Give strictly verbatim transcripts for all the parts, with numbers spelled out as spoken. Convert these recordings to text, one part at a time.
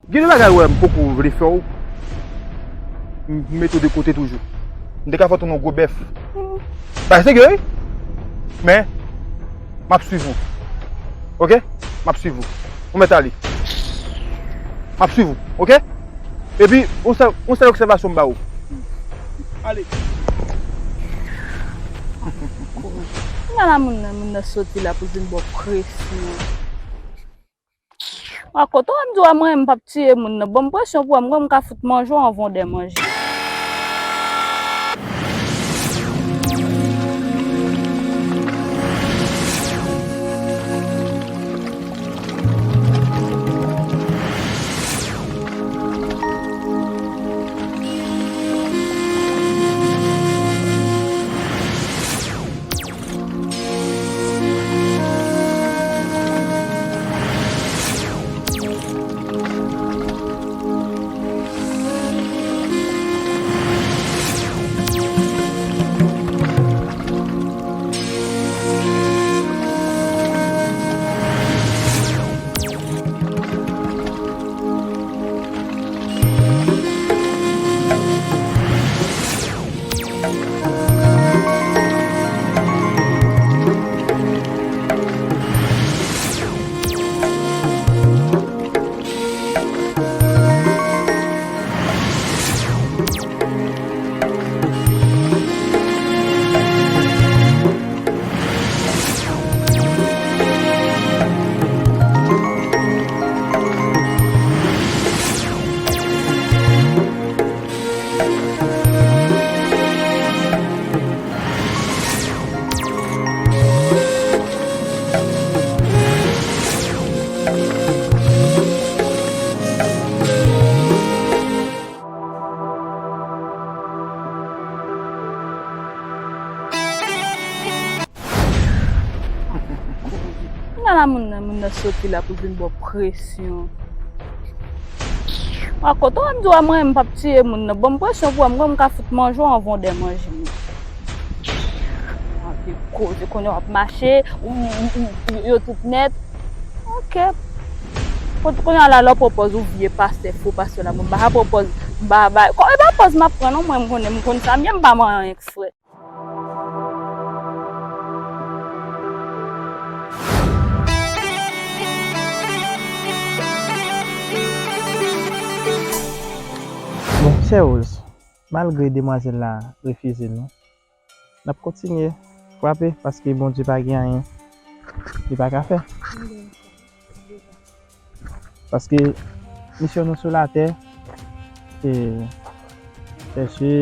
Gen de bagay, wè, m poko vle fè w. M mete w de kote toujou. M te ka fè w tounen yon gwo bèf. Bagay serye, wi. Men, m ap swiv ou. Oke? M ap swiv ou. Ou mèt ale. M ap swiv ou. Oke? Epi, yon sèl, yon sèl obsèvasyon m ba ou. Ale. Gade moun nan, moun nan soti la pou l vin ba w presyon. A kote w ap di w a mwen, m p ap tiye moun nan. Ban m presyon pou wè m, mwen m ka fout manje w anvan w dèmanje. Gade moun nan, moun nan soti la pou vin ba w presyon. A kote w ap di w a mwen, m p ap tiye moun nan. Ban m presyon pou wè m, mwen m ka fout manje w anvan w dèmanje m. Anpil koze, kounye w ap mache, ou, ou, ou, yo tout nèt. Oke. Kounye a la, lè w pran pòz ou vye pastè, fo pastè la, mwen m pa ka pran pòz, m pa, pa, e pa pòz m ap pran non, mwen m konnen, m konn sa m ye, m pa manyen eksprè. Bon, sè Rose, malgre demwazèl la refize nou, n ap kontinye frape paske Bondye pa gen anyen li pa ka fè. Paske misyon nou sou latè, se chèche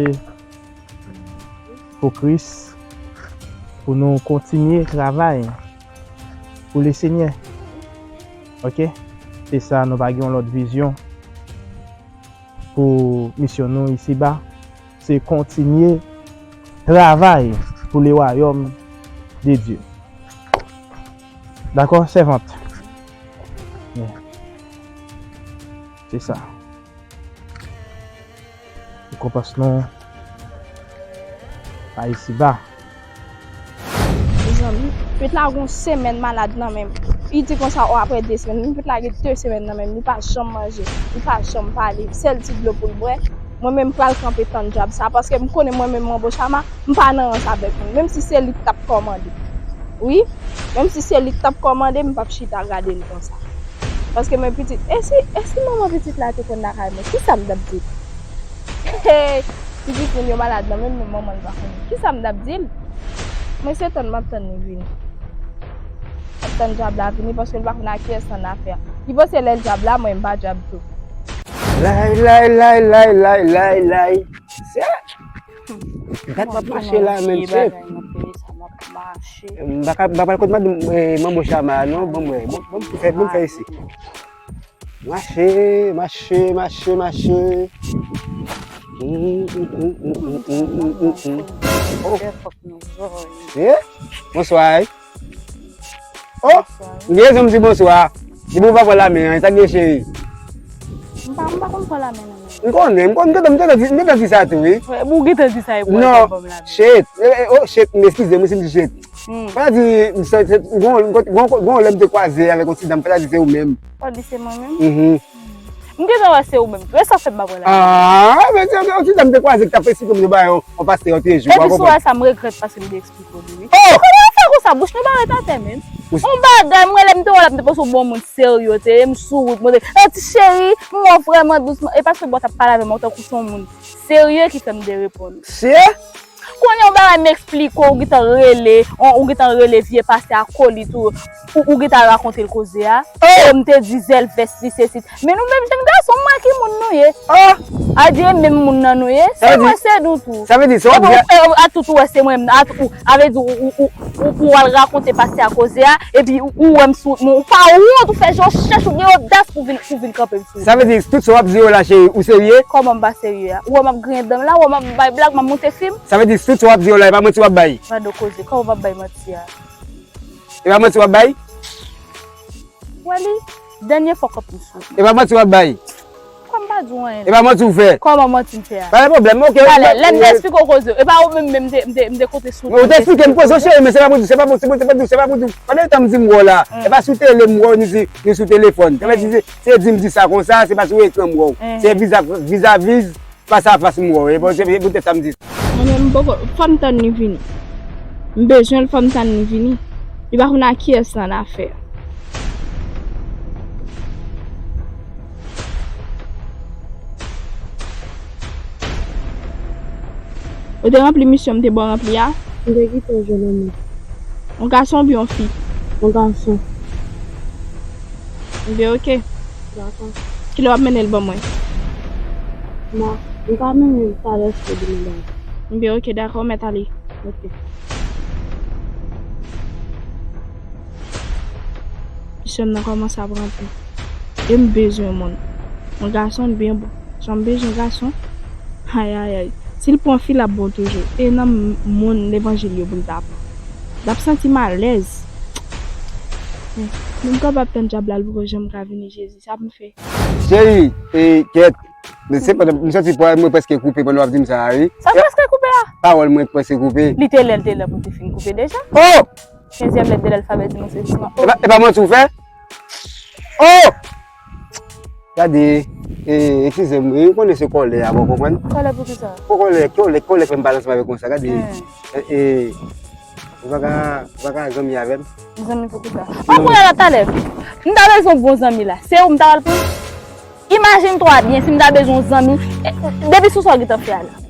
pou Kris, pou nou kontinye travay pou Lesenyè. Oke? Se sa, nou pa gen yon lòt vizyon pou misyon nou isiba. Se kontinye travay pou le wayòm de Dye. Dakò, sèvant? Yeah. Se sa. Rekonpans nou pa isiba. Mezanmi, Pete la gon semèn malad nan men m. Li di konsa, o, apre de semèn. Men Pete la gen de semèn nan men m, li pa janm manje, li pa janm pale, sèl ti dlo pou l bwè. Mwen menm, m pral kanpe tann dyab sa, paske m konnen mwen menm, Manbo Chama, m pa nan rans avèk moun. Menm si se li k t ap kòmande. Wi, menm si se li k t ap kòmande, m p ap chita gade l konsa. Paske mwen pitit, e si, e si manman pitit la te konn lakay mwen, kisa m t ap di l? Hey, pitit moun yo malad nan men m, men manman l pa konnen. Kisa m t ap di l? Mwen se tann m ap tann li vini. M ap tann dyab la vini paske l pa konn a kiyès l annafè. Li panse lè l dyab la, mwen m pa dyab tou. Lay, lay, lay, lay, lay, lay, lay. Se dat m ap mache la, menm se. M pa ka, m pa pral kot madanm, eh, Manbo Chama, non, bon, mwen, bon, bon, fè, bon, fè isi. Mache, mache, mache, mache. Mm, mm, mm. Oh. Eh, bonswa. Oh, m gen rezon m di bonswa. Depi w pa pran lamen an, sa k gen cheri? M pa, m pa konn pran lamen nan men. M konnen, m konnen, m gentan, m gentan di, m gentan di sa tou, wi. Ou gentan di sa, e pou w pa ban m lamen. Shit. Eh, eh, oh, shit, m eskize m wi si m di shit. Hmm. Fò ta di, m se, se, gon, gon, gon, gon lè m te kwaze avèk yon ti dam, fò ta di se ou menm. Fò di se mwen menm? Mhm. Hmm. M gentan wè se ou menm tou. E sa fè m pa pran lajan. Ah, men se yon ti dam te kwaze ki t ap esplike m de bagay, yon, yon pastè yon te jou. Epi sou wè sa, m regrèt paske m te eksplike w li, wi. Oh! Kòman w fè konsa? Bouch nou pa ret atè, menm. Yon bagay, m rele, m te wè l ap, m te panse w bon moun serye, te, m sou wout, mwen te, "Eh, ti cheri, m wè w vrèman dousman." E paske bò t ap pale avè m, tankou se yon moun serye ki fè m te reponn. Serye? Kounye yon bagay m eksplike w, ou gentan rele, ou, ou gentan rele vye pastè akolit ou, ou, ou gentan rakonte l koze a. Oh! M te di zèl vès li se sit. Men nou menm jenn gason, m wè ki moun nou ye. Oh! A di e menm moun nan nou ye. Se mwen, se nou tou. Sa vle di, se w ap di a tout ou wè se mwen, a tout ou, a vle di ou, ou, ou, ou, ou al rakonte pastè a koze a, epi ou, ou wè m sou, ou pa wont, ou fè je w chèch, ou gen odas pou vin, pou vin kanpe m sou. Sa vle di, tout sa w ap di yo la, cheri, ou serye? Kòman m pa serye a? Ou wè m ap griyen dan m la, ou wè m ap bay blag, m ap monte fim? Sa vle di, tout sa w ap di yo la, e pa manti w ap bay? Gade w koze, kòman m ap bay manti a? E pa manti w ap bay? Wè li, dènye fwa k ap sou. E pa manti w ap bay? Kòman m pa di w anyen? E pa manti w fè? Kòman manti m fè a? Pa gen pwoblèm, ok. Talè, lè m te eksplike w koze, e pa ou menm, menm m te, m te, m te konte sou ou. Ou te eksplike m koze w, cheri, men se pa pou di, se pa pou, se pa pou di, se pa pou di. Pandan tan m di m wè w la, e pa sou tele m wè w, ni si, ni sou telefòn. Sa vle di, se, se di m di sa konsa, se pa sou ekran m wè w. Se viza, vizaviz, fas a fas m wè w. E bon, se poutèt sa m di sa. Mwen menm, m poko, fò m tann li vini. M bezwen l, fò m tann li vini. Li pa konn a kiyès l annafè. Ou te ranpli misyon m te ba w ranpli a? M te kite w jwenn yon moun. Yon gason oubyen yon fi? Yon gason. Ebyen, oke. Dakò. Kilè w ap mennen l ban mwen? Bon, m ka mennen l talè si w di m ban. Ebyen, oke, dakò, mèt ale. Oke. Misyon m nan kòmanse ap ranpli. E m bezwen moun. Yon gason byen bon. Jan m bezwen gason. Ayayay. Si l pran fi, l ap bon toujou. E nan m-, moun levanjil yo pou l ta pran. L ap santi m alèz. Men, m kapab tann dyab la, l poko janm ka vini, Jezi. Sa pou m fè? Cheri, e, kèt. Men se pandan, m santi pwa mwen prèske koupe pandan w ap di m sa a, wi. Sa prèske koupe a? Pawòl mwen prèske koupe. Li te lè, l te lè pou l te fin koupe deja. Oh! Kenzyèm lèt de lalfabè di nou se siman. E pa, e pa manti w fè? Oh! Gade, e, eskize m, wi, ou konnen se kòlè a, bon, konprann? Kòlè pou kisa? Pou kòlè, kòlè, kòlè fè m pale ansanm avè w konsa, gade. Hmm. E, e, ou pa ka, ou pa ka zanmi avè m? Zanmi pou kisa? Non. An kounye a la talè, m ta bezwen yon bon zanmi la. Se ou m ta pral pran? Imajine twa byen si m ta bezwen yon zanmi, e, depi sou sa w gentan fè a la.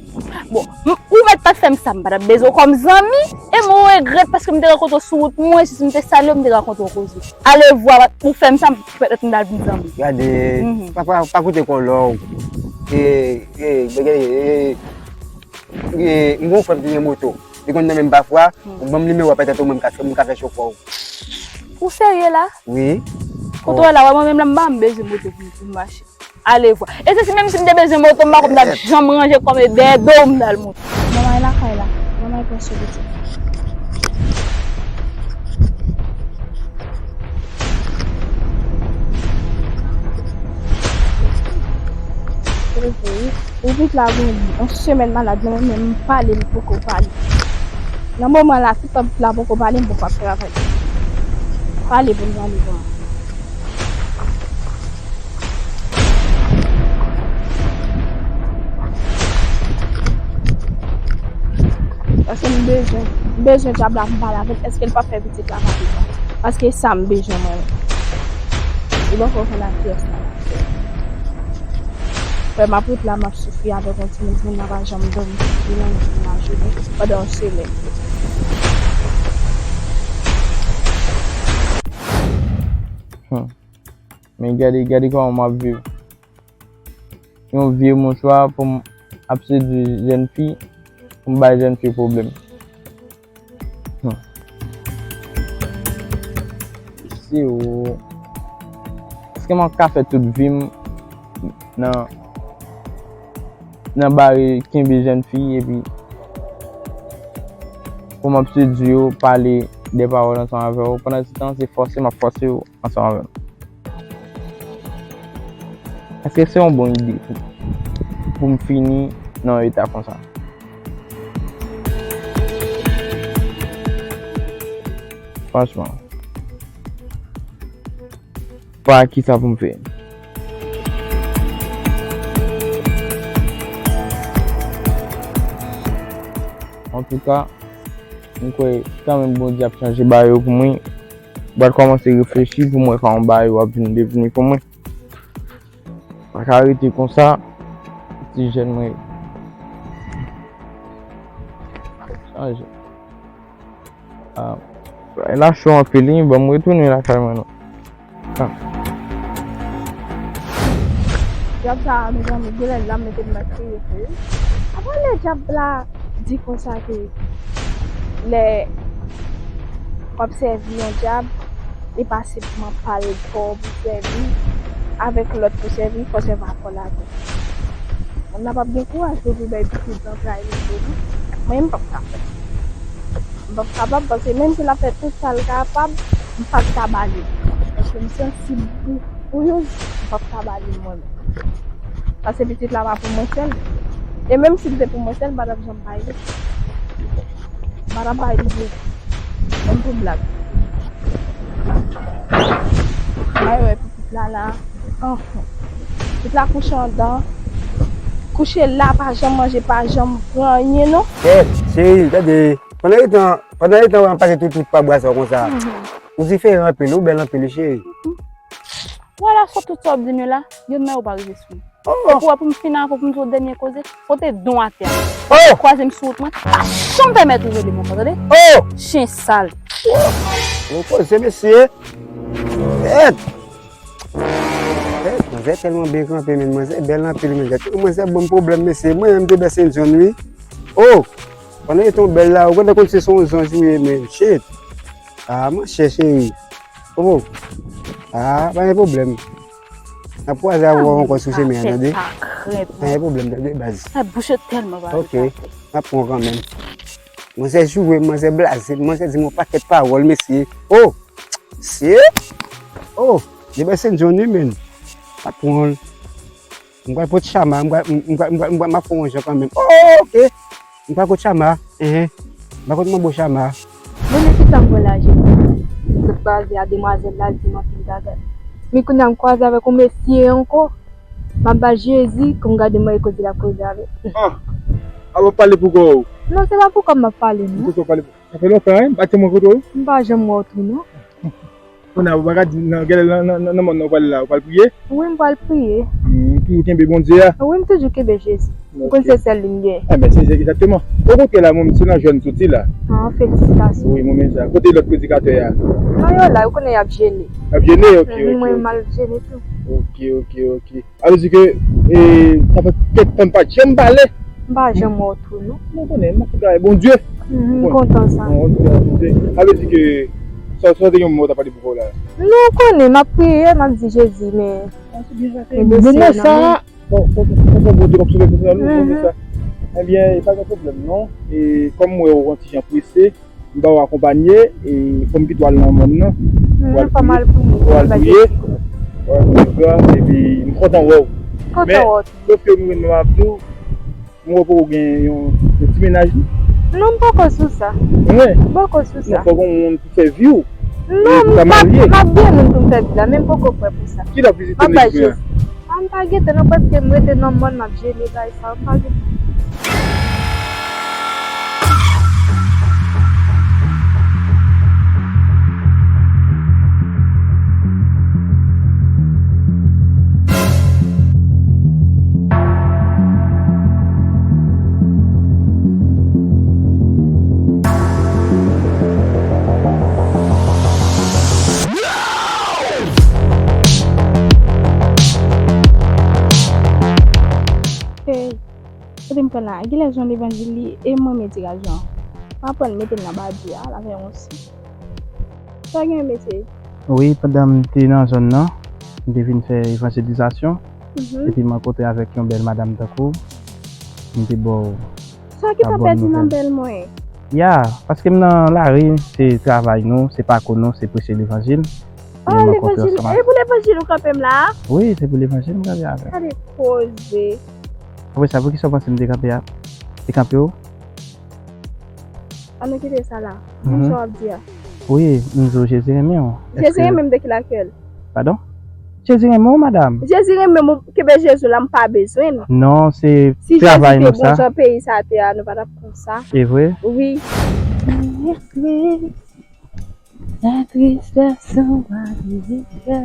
Bon, m-, ou mèt pa t fè m sa, m pa t ap bezwen w kòm zanmi, e mwen regrèt paske m te rankontre w sou wout mwen, jis m te salye w, m te rakonte w koze. Alevwa, ou fè m sa, petèt m t al vin zanmi. Gade, pa, pa, pa koute kòlè w. E, e, e, e, e, m gon frè m ki gen moto. Li konn nan menm pafwa, ou ban m nimewo a, petèt ou mwen m ka, m ka fè chofè w. Ou serye la? Wi. Kote w la, wè mwen menm la, m pa m bezwen moto pou, pou m mache. Alevwa. E se si menm si m te bezwen moto, m pa kwè m t ap janm ranje kò m e dèyè do w m t al monte. Manman e lakay la. Manman e pran sou pitit. Ou vit la gen yon semèn malad nan men m pale, m poko pale. Nan moman la, tout tan la poko pale, m poko ap travay. Pale pou m pale pou mwen. Paske m bezwen, m bezwen dyab la pou m pale avè l. Èske l p ap fè pitit la pale sa? Paske sa m bezwen mwen menm. Li poko konn ak kiyès la. Frè m ap ret la, m ap soufri avèk yon timoun, timoun nan pa janm dòmi, li nan jounen, pandan yon semèn. Hmm. Men gade, gade kòman m ap viv. Yon vye mouchwa pou m ap sedui jèn fi, pou m bay jèn fi pwoblèm. Hmm. Se ou. Èske m ap ka fè tout vi m nan, nan bare kenbe jèn fi epi pou m ap sedui yo, pale de pawòl ansanm avè yo? Pandan se tan, se fòse m ap fòse yo ansanm avè m. Èske se yon bon ide pou, pou m fini nan yon eta konsa? Franchman, pa kisa pou m fè? Antouka, m kwè kanmenm Bondye ap chanje bagay yo pou mwen. M pral kòmanse reflechi pou m wè kòman bagay yo ap vin devni pou mwen. Pa ka rete konsa, ti jèn mwen. Chanje. Ah, la cho anpil, wi. Ban m retounen lakay mwen, non. Ah. Dyab sa a, mezanmi, genlè l ap mete m nan kriye vre, wi. Apa lè dyab la di konsa ke lè w ap sèvi yon dyab, e pa senpman pa l pa w pou sèvi, avèk lòt pou sèvi, fò w sèvi ak kò l atè. Moun nan p ap gen kouraj pou l vin bay pitit zantray li vre, non. Mwen, m p ap ka fè. M p ap kapab, paske menm si l ap fè tout sa l kapab, m p ap ka ba li l. Paske m sansib pou, pou youz, m p ap ka ba li l mwen menm. Paske pitit la pa pou mwen sèl. E menm si l te pou mwen sèl, m pa t ap janm bay li. M pa t ap bay li vre. Menm pou blag. Bay wè pitit la la. Anfen. Pitit la kouche anndan. Kouche la, pa janm manje, pa janm pran anyen, non. Kèt, cheri, gade. Pandan letan, pandan letan w ap pase tout, tout pa bwa sa w konsa. Mhm. Ou diferan anpil, ou bèl anpil, wi, cheri. Wala, sou tout sa w ap di m yo la, yonn nan yo pa rive sou m. Oh! Ou wè pou m fin avè w, pou m di w dènye koze, kote don atè a. Oh! Kwaze m sou wout mwen, pa janm pèmèt ou rele m ankò, tande? Oh! Chen sal. Bon koze, mesye. Kèt! Kèt, manzè tèlman byen kanpe, men manzè bèl anpil, men gade. Manzè ban m pwoblèm, mesye. Mwen menm te bèl Saint John, wi. Oh! Pandan letan w bèl la, ou gentan konn se yon zanj ou ye, men shit. Ah, monchè cheri. Oh. Ah, pa gen pwoblèm. N ap kwaze avè w ankò sou chemen an, tande? Pa gen pwoblèm, tande, baz. Sa bouch yo tèlman pa. Ok. M ap pran w kanmenm. Manzè joure, manzè blaze, manzè di m yon pakèt pawòl, mesye. Oh! Mesye! Oh! Li bèl Saint John, wi, men. M ap pran l. M pral pot Chama, m pral, m pral, m pral, m pral, m ap fè yon jan kanmenm. Oh, ok. M pral kot Chama. Enhen. M pral kot manbo Chama. Bon, men kisa m pral achte? M sot kwaze a demwazèl la, l di m anpil bagay. Men kounye a m kwaze avèk yon mesye ankò. M ap ba Jezi, kòm gade mwen e koze l ap koze avè m. Ah! Ap pale pou kò w? Non, se pa pou kò m m ap pale, non. Pou kò w pale pou. Sa fè lontan, wi, m pa t janm rankontre w. M pa janm wè w tou, non. Kounye a, ou pa ka di, nan, genlè nan, nan, nan, nan mòn nan, ou pral la, ou pral priye? Wi, m pral priye. Hmm, toujou kenbe Bondye a? Wi, m toujou kenbe Jezi. M konn se sèl li m gen. Enben, se, se egzakteman. Ou kote la, mwen, se nan jwèt m soti la. Ah, felisitasyon. Wi, mwen menm sa. Kote lòt predikatè a? Non, yo la, ou konnen y ap jene. Y ap jene? Ok, ok, ok. Mwen, m al jene tou. Ok, ok, ok. Sa vle di ke, e, sa fè kèk tan m pa t janm pale. M pa janm wè w tou, non. Mwen konnen, m ap fè travay Bondye. Mhm, m kontan sa. Bon, sa vle di ke sa, sa te gen yon mo w t ap pale pou kò w la. Non, ou konnen, m ap priye, m ap di Jezi, men, men dosye a nan men. Bon, bon, bon, Bondye k ap sove pou sa, nou konnen sa. Ebyen, e pa gen pwoblèm, non. E kòm m wè w yon ti jan prese, m ba w akonpanye, e fò m kite w al nan mòn nan. Mhm, fò m al priye. Fò w al priye. Fò w al priye, epi m kontan wè w. Kontan wè w tou. Men, sòf ke mwen menm ap di w, m wè w poko gen yon, yon ti mennaj, non? Non, m poko sou sa. Wi. M poko sou sa. Non, fò gen yon moun pou fè vi w. Non, m p ap, m ap gen moun pou m fè vi la, men m poko prè pou sa. Ki lè w ap vizite m depi kounye a? A, m pa gentan non, paske m rete nan mòn, m ap jene, bay sa, m pa gentan. Hey, kote m pran la? Genlè se yon levanjil li e m renmen ti gason an. M aprann mete l nan badji a, l ap fè yon si. Sa gen mesye? Wi, pandan m te nan zòn nan, m te vin fè evanjelizasyon, mhm, epi m rankontre avèk yon bèl madanm tankou w, m te ba w. Sa ki ta pèdi nan bèl mwen? Ya, paske m nan lari, se travay nou, se pakou nou, se preche levanjil. Oh, levanjil. E pou levanjil ou kanpe m la a? Wi, se pou levanjil m kanpe avè w. Gade koze. Apre sa, poukisa w panse m te kanpe a, te kanpe w? Ann nou kite sa la. Menm sa w ap di a. Wi, m di w Jezi renmen w. Jezi renmen m de ki lakèl? Padon? Jezi renmen w, madanm. Jezi renmen m, kenbe Jezi la, m pa bezwen l. Non, se travay nou sa. Si Jezi te bon jan peyi sa te a, nou pa t ap konsa. E vre? Wi. La tristesse en Guadeloupe.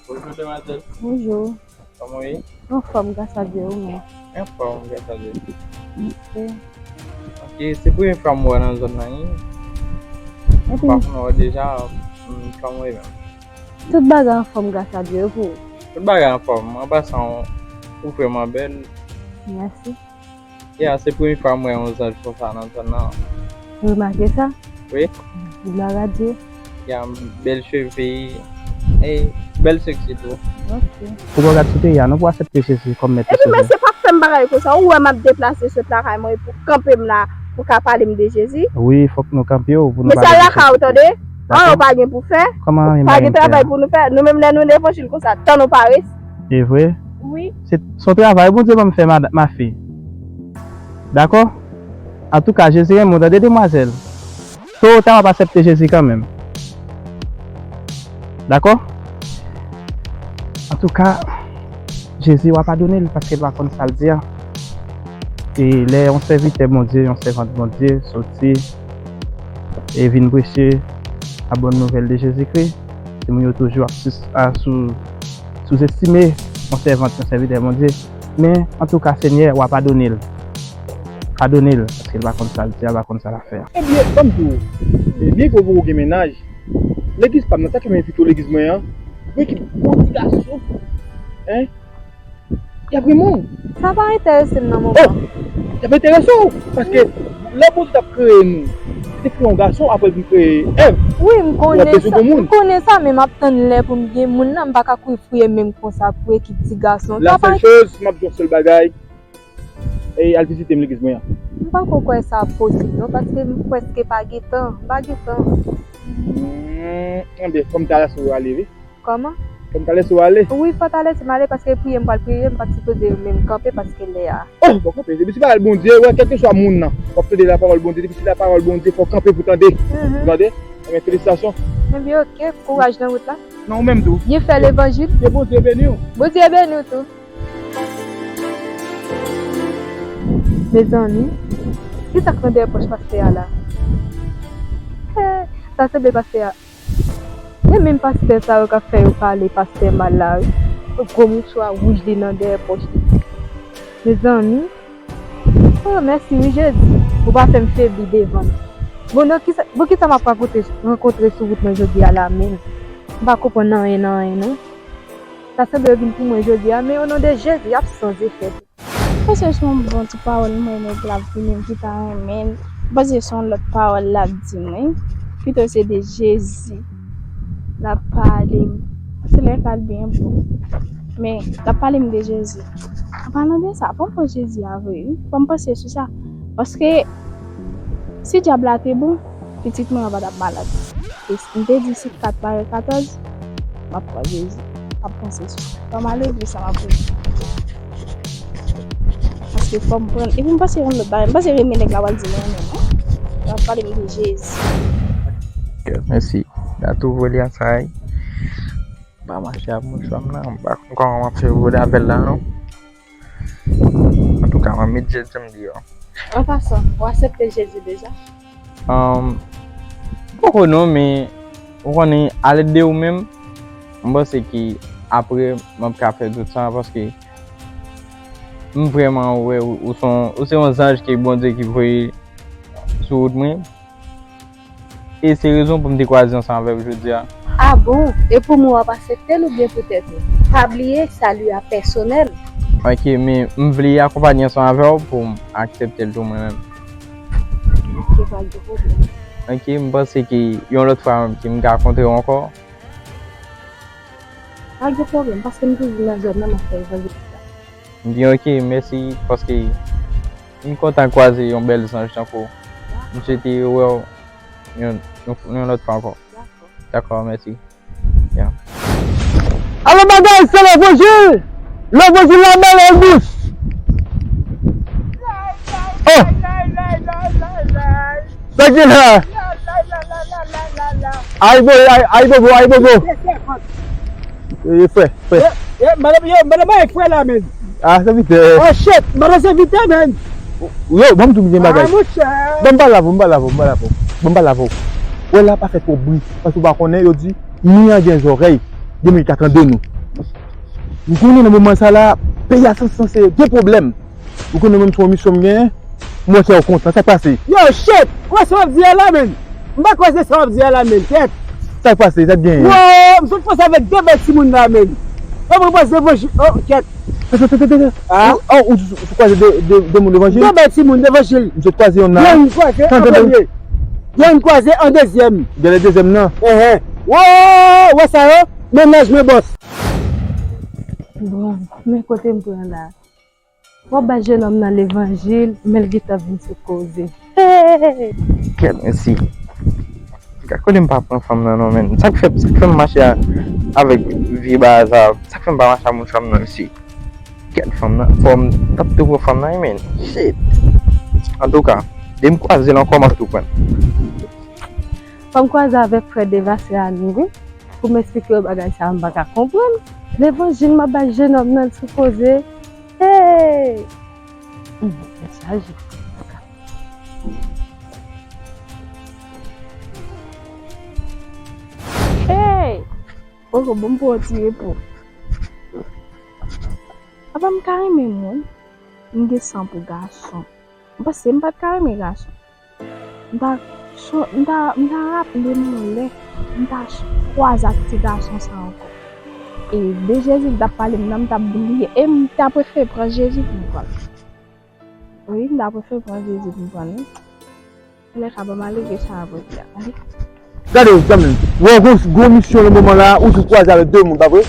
Bonjou, demwazèl. Bonjou. Kòman w ye? Anfòm, gras a Dye, ou menm? Anfòm, gras a Dye. Ok. Ok, se premye fwa m wè w nan zòn nan, wi. Epi m pa konn wè w deja, mm, kòman w ye menm? Tout bagay anfòm, gras a Dye, epi w? Tout bagay anfòm. An pasan, ou vrèman bèl. Mèsi. Ya, se premye fwa m wè yon zanj konsa nan zòn nan. Ou remake sa? Wi. Glwa a Dye. Ya, bèl cheve, e bèl seksi tou. Ok. Pou w gad sou peyi a, non, pou w aksepte Jezi kòm mèt e sovè. Epi mesye pa fè m bagay konsa. Ou wè m ap deplase sot lakay mwen pou kanpe m la, pou ka pale m de Jezi. Wi, fòk nou kanpe w pou nou pale de Jezi. Mesye al lakay ou, tande. An, ou pa gen pou fè. Kòman pa gen travay pou nou fè. Nou menm lè nou levanjil konsa, tan nou pa resi. E vre? Wi. Se, se yon travay Bondye ban m fè, mad-, ma fille. Dakò? Antouka, Jezi renmen w, tande, demwazèl. To ou ta, w ap aksepte Jezi kanmenm. Dakò? Antouka, Jezi, w a padone l paske l pa konn sa l di a. E lè yon sèvitè Bondye, yon sèvant Bondye soti e vin preche la bòn nouvèl de Jezikri, timoun yo toujou ap sis-, a, sou, souzestime yon sèvant, yon sèvitè Bondye. Men, antouka, Senyè, w a padone l. Padone l, paske l pa konn sa l di a, l pa konn sa l ap fè a. Ebyen, ban m di w, byen ke w poko gen mennaj, legliz pa m nan, sa k fè m envite w legliz mwen an, pou ekip bon ti gason, en, y ap renmen w. Sa pa enterese m nan moman. Oh! Y ap enterese w, paske lè Bondye t ap kreye nou, li te kreye yon gason, apre l vin kreye Èv. Wi, m konnen sa, m konnen sa, men m ap tann lè pou m gen moun nan, m pa ka kouri fouye men m konsa pou ekip ti gason. La sèl choz, m ap di w yon sèl bagay, e al vizite m legliz mwen an. M pa ko kwè sa ap posib non, paske m prèske pa gen tan, m pa gen tan. Hmm, enben, fò m ta lese w ale, wi. Kòman? Fò m ta lese w ale. Wi, fò w ta lese m ale, paske priye m pral priye, m pa t sipoze menm kanpe paske lè a. Oh, bon, kanpe. Depi se pawòl Bondye, wè, kèlkeswa moun nan, w ap tande lapawòl Bondye, depi se lapawòl Bondye, fò w kanpe pou tande. Mhm. Ou tande? Enben, felisitasyon. Enben, ok, kouraj nan wout la. Nan ou menm tou. Byen fè levanjil. Ke Bondye beni w. Bondye beni w tou. Mezanmi, kisa k nan dèyè pòch pastè a la? Eh, sa sanble pastè a. Se menm pastè sa yo k ap fè yo pale pastè mal la, wi. Gwo mouchwa wouj li nan dèyè pòch li. Mezanmi, oh, mèsi wi, Jezi. Ou pa fè m febli devan l. Bon, nan kisa, bon, kisa m ap rakonte, rankontre sou wout mwen jodi a la menm? M pa konprann anyen nan anyen, non. Sa sanble yo vin pou mwen jodi a, men o non de Jezi, y ap san zefè. M panse se yon bon ti pawòl mwen nèg la ap vini m ki ta renmen. M panse se yon lòt pawòl l ap di mwen. Pito se de Jezi l ap pale m. Se lè k al byen bon. Men, l ap pale m de Jezi. An palan de sa, fò m pran Jezi a vre, wi. Fò m panse sou sa. Paske, si dyab la te bon, pitit mwen an pa t ap malad. E m te di si kat pa gen katòz, m ap pran Jezi. M ap panse sou sa. Fò m al regle sa m ap regle. Paske fò m pran. Epi m panse yon lòt bagay. M panse renmen nèg la pral di mwen renmen, non? L ap pale m de Jezi. Ok, mèsi. Datou vole a sa, wi. M pa mache ak mouchwa m nan. M pa konn kòman m ap fè vole avè l la, non. Antouka, m ap met Jezi m deyò. An pasan, ou aksepte Jezi deja? Ahn, m poko non, men ou konnen, alèd de ou menm, m panse ke apre, m ap ka fè tout sa, paske m vrèman wè ou, ou se yon, ou se yon zanj ke Bondye ki voye sou wout mwen. E se rezon pou m te kwaze ansanm avè w jodi a. A bon? E pou mwen w ap aksepte l oubyen pou tèt ou? Pa bliye, sali a pèsonèl. Ok, men m vle akonpanye ansanm avè w pou m aksepte l tou mwen menm. Ok, pa gen pwoblèm. Ok, m panse ke yon lòt fwa menm ke m ka kontre w ankò. Pa gen pwoblèm, paske m toujou nan zòn nan, m ap fè evanjelis la. M di ok, mèsi, paske m kontan kwaze yon bèl zanj tankou w. M swete wè w yon, yon, yon lòt fwa ankò. Dakò. Dakò, mèsi. Ya. Alò bagay, se levanjil! Levanjil la bèl an bouch! Oh! Sa ki la? Ayibobo, ayibobo, ayibobo. E, frè, frè. Yo, yo, madan, yo, madan, bay frè la, men. Ah, sèvitè. Oh, shit, madan sèvitè, men. Yo, ban m di w yon bagay. Ah, monchè. Ban m pale avè w, ban m pale avè w, ban m pale avè w. Ban m pale avè w. Wè la pa fè twòp bri, paske w pa konnen, yo di, mi an gen zòrèy, gen moun ki ka tande nou. M konnen nan moman sa la, peyi a sanse gen pwoblèm. Ou konnen menm se yon misyon m genyen, m wè kè w kontan. Sa k pase? Yo, shit! Ou wè sa w ap di a la, men? M pa kwè se sa w ap di a la, men. Kèt! Sa k pase? Sa k genyen? Wo! M sot pase avèk de bèl timoun la, men. Yo, mwen pase levanjil. Oh, kèt! Tè, tè, tè, tè, tè. Ah? Ou, oh, ou, ou kwaze de, de, de moun levanjil? De bèl timoun levanjil. M sot kwaze yonn la. Yonn kwaze an premye. Yonn kwaze an dezyèm. Genlè dezyèm nan. Ehe. Wo! Wè sa yo? Mennaj mwen bòs. Bon, men kote m pran la. W ap bay jenòm nan levanjil, men l gentan vin sou koze. Hey! Kèt, mèsi. Gad kote m pa pran fanm nan non, men. Sa k fè, sa k fè m mache a, avèk vye baza? Sa k fè m pa mache ak moun fanm nan, mèsi? Gad fanm nan, fò m t ap tou pran fanm nan, wi, men. Shit. Antouka, depi m kwaze l ankò, m ap tou pran l. Fò m kwaze avèk frè Devasya Ani, wi. Pou m eksplike yo bagay sa a, m pa ka konprann. Levanjil m ap bay jenòm nan sou koze. Hey! Hum, tèt chaje. Hey! Poko bon pou yon ti repo. Apa m ka renmen moun? M gen san pou gason. M panse m pa t ka renmen gason. M ta, so, m ta, m ta raple m yon lè, m ta kwaze ak ti gason sa ankò. E de Jezi m t ap pale m nan, m t ap bliye. E m ta prefere pran Jezi pou m pran l. Wi, m ta prefere pran Jezi pou m pran l, wi. Lè sa ban m ale gen sa a pou di a. Gade. Gade, zanmi m. Ou wè gwo, gwo misyon nan moman la, ou sou kwaze avèk de moun, pa vre?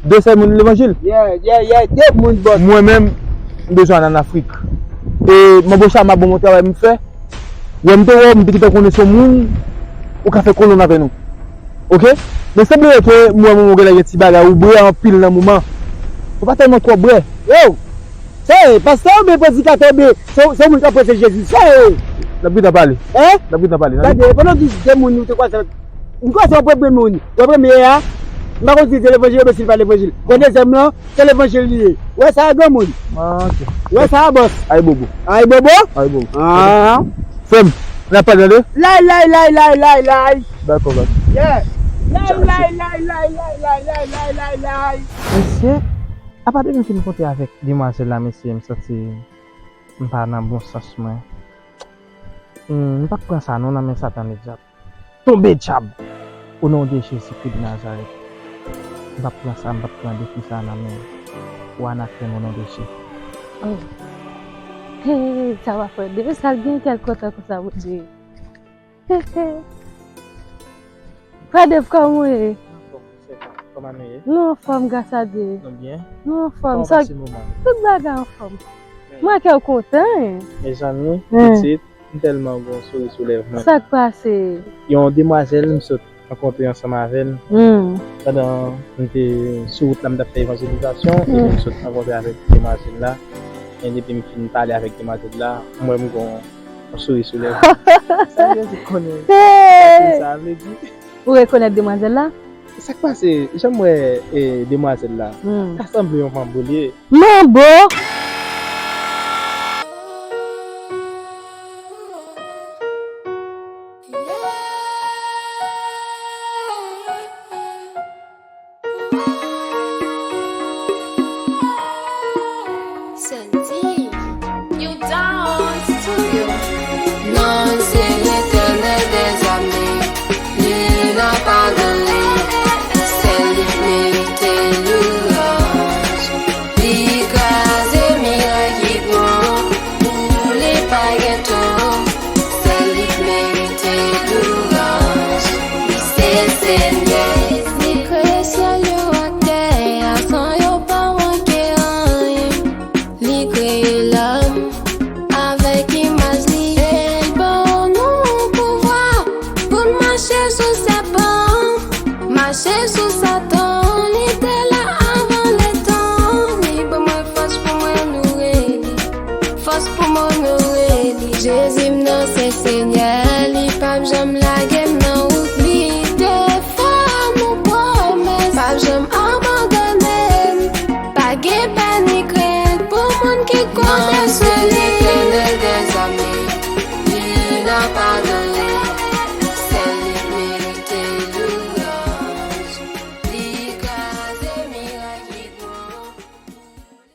De sèl moun levanjil. Yeah, yeah, yeah, de moun bòs. Mwen menm, m bezwen al ann Afrik. E manbo Chama ban m yon travay m fè. Wè m te wè w, m te gentan konnen se yon moun ou ka fè kolonn avè nou. Oke? Men san bliye ke m wè moman w genlè gen ti bagay, ou bwè anpil nan moman. Ou pa tèlman twò bwè. Yo! Sa e, pastè oubyen predikatè oubyen se, se yon moun k ap preche Jezi? Sa e! N ap gentan pale. Hein? N ap gentan pale. Gade, pandan w di de moun ou te kwaze avèk, m kwaze yon premye moun. Wè premye a, m pa konn si se levanjil oubyen si l pa levanjil. Wè dezyèm lan, se levanjil li ye. Wè sa a granmoun. Ah, ok. Wè sa a bòs. Ayibobo. Ayibobo? Ayibobo. Ah. Frè m, n ap pale tande? Lay, lay, lay, lay, lay, lay. Dakò, baz. Yeah. Lay, lay, lay, lay, lay. Mesye, apa depi m fin kontre avèk demwazèl la, mesye, m santi m pa nan bon sans mwen. Hmm, m p ap pran sa non nan men Satan ledyab. Tonbe dyab! O non de Jezikri de Nazarèt. M p ap pran sa, m p ap pran defi sa nan men ou anafèm o non de Jezi. Oh. Hey, sa va fè de sa l gen kèl kontan konsa, Bondye. Frè Dave, kòman w ye? Anfòm, kòman nou ye? Nou anfòm, gras a Dye. Nou byen? Nou anfòm. Kòman w pase moman? Tout bagay anfòm. Mwen wè kè w kontan, wi. Mezanmi, pitit, m tèlman gon souri sou lèv mwen. Sa k pase? Yon demwazèl, m sot rankontre ansanm avè l. Hmm. Pandan m te sou wout la, m t ap fè evanjelizasyon, epi m sot rankontre avèk demwazèl la. E depi m fin pale avèk demwazèl la, m wè m gon yon souri sou lèv mwen. Sa Jezi konnen. Hey! Sa vle di. Ou rekonèt demwazèl la? Sa k pase? Jan m wè, e, demwazèl la, hmm, ta sanble yon manbo li ye. Manbo? Santi, you down studio. Non, se Letènèl dèzame, li n ap adore, sèl li merite louanj. Li kraze Kote